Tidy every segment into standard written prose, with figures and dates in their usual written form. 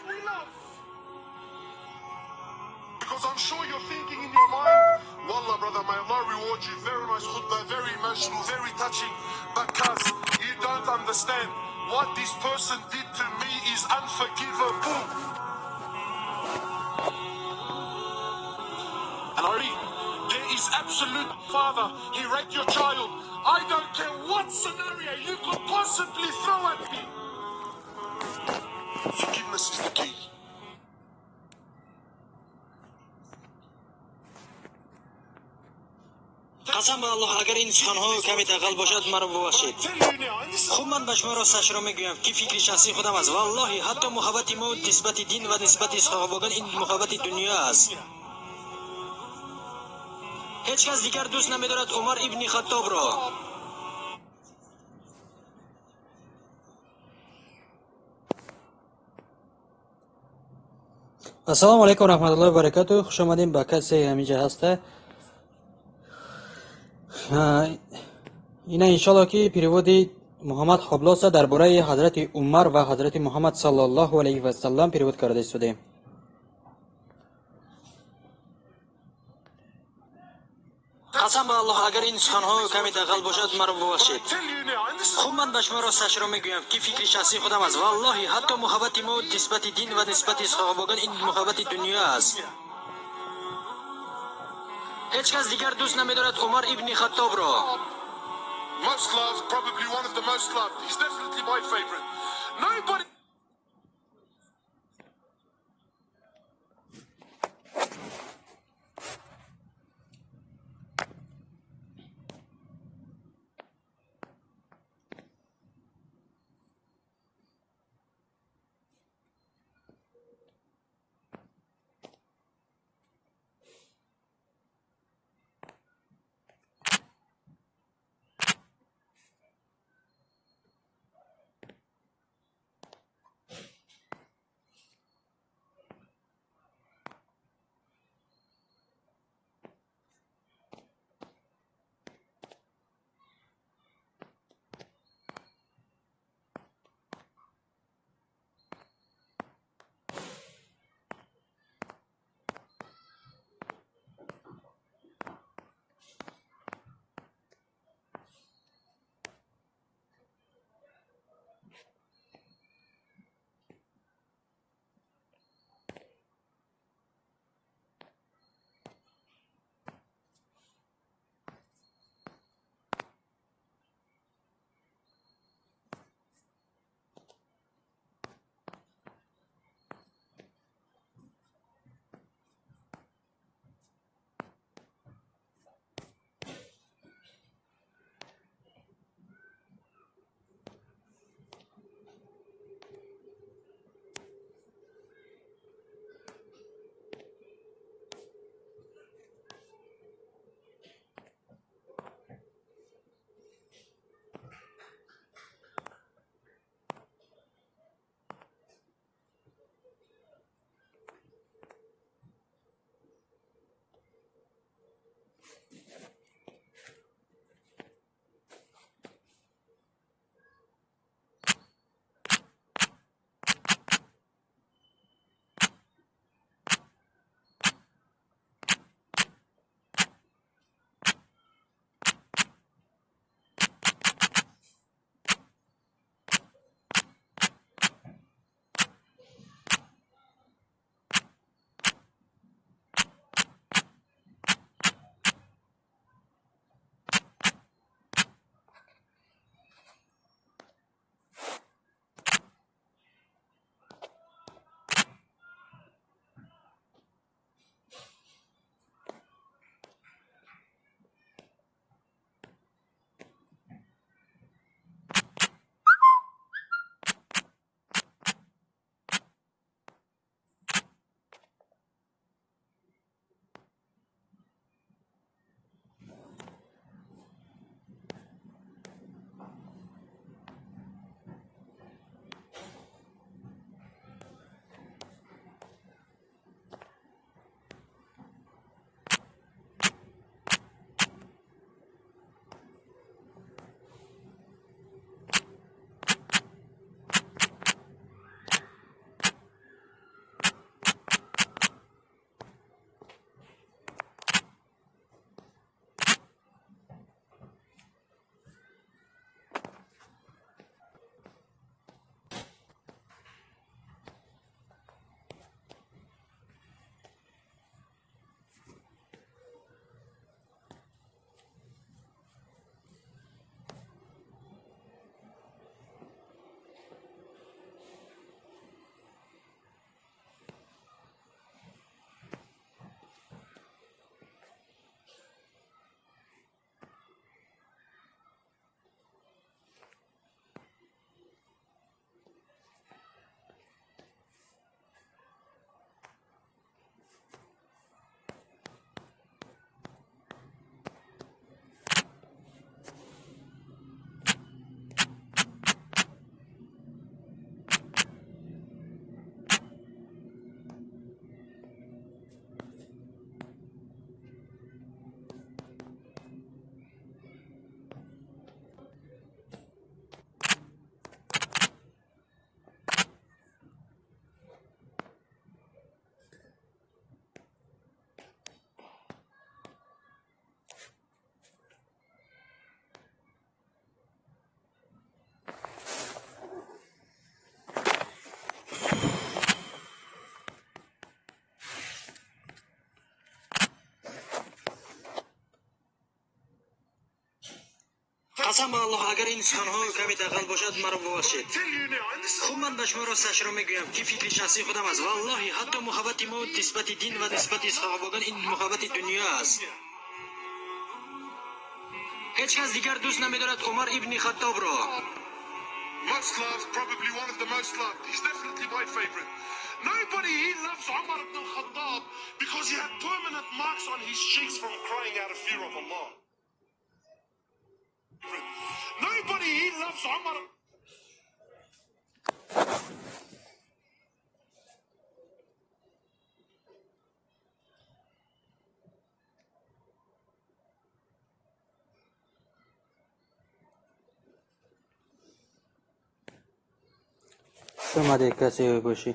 we love. Because I'm sure you're thinking in your mind, Wallah, brother, may Allah reward you. Very nice khutbah, very emotional, very touching. But cuz you don't understand what this person did to me is unforgivable. And I read, there is absolute father. He raped your child. I don't care what scenario you could possibly throw at me. Forgiveness is the key. Қасам ба Аллоҳ, агар ин суханҳо каме дағал бошад, маро бубахшед. Хуб, ман ба шумо росташро мегӯям, ки фикри шахсии худам аст. Валлоҳи, ҳатто муҳаббати мо нисбати дин ва нисбати саҳобагон ин муҳаббати дунё аст. Ҳеҷ кас дигар дӯст намедорад Умар ибни Хаттобро. Ассалому алайкум раҳматуллоҳи баракату. Хуш омадем ба касе ҳамиҷа ҳаста. Ина иншолло ки переводи Муҳаммад Хоблоса дар бораи ҳазрати Умар ва ҳазрати Муҳаммад саллаллоҳу алайҳи васаллам перевод карда истодаем. Қасам ба Аллоҳ, агар ин суханҳо каме дағал бошад, маро бубахшед. Хуб, ман ба шумо росташро мегӯям, ки фикри шахсии худам аст. Валлоҳи, ҳатто муҳаббати мо нисбати дин ва нисбати саҳобагон ин муҳаббати дунё аст. Ҳеҷ кас дигар дӯст намедорад Умар ибни Хаттобро. Most loved, probably one of the most loved. He's definitely my favorite. Nobody. Қасам ба Аллоҳ, агар ин суханҳо каме дағал бошад, маро бубахшед. Хуб, ман ба шумо росташро мегӯям, ки фикри шахсии худам аст. Валлоҳи, ҳатто муҳаббати мо нисбати дин ва нисбати саҳобагон ин муҳаббати дунё аст. Ҳеҷ кас дигар дӯст намедорад Умар ибни Хаттобро. Most loved, probably one of the most loved. He's definitely my favorite. Nobody here loves Umar ibn al-Khattab because he had permanent marks on his cheeks from crying out of fear of Allah. Nobody here loves Umar. Хуш омадед, касе бошӣ.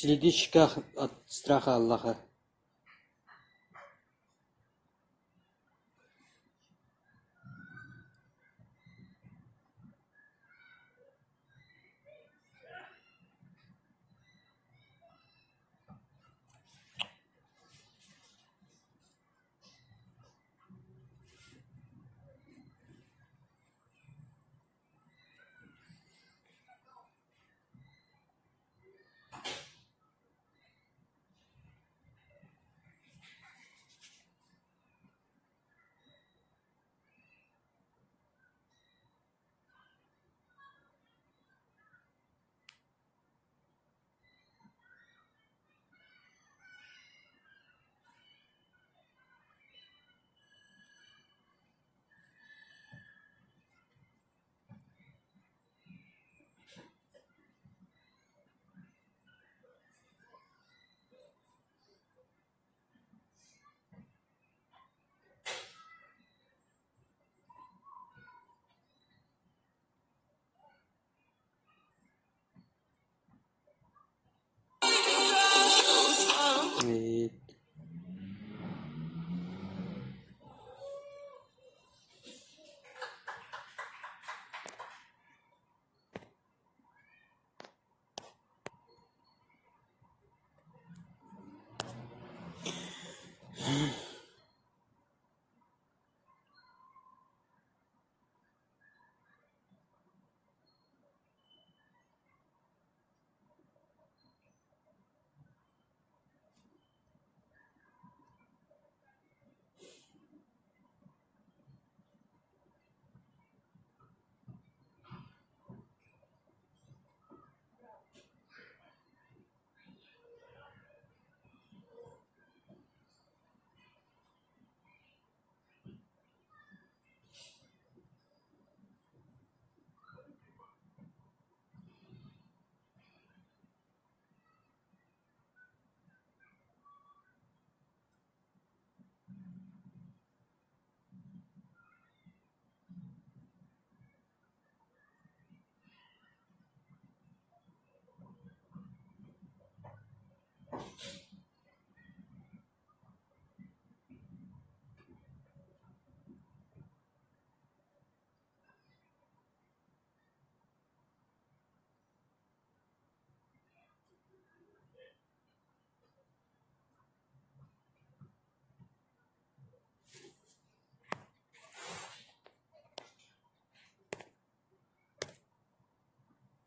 Следи щеках от страха Аллаха.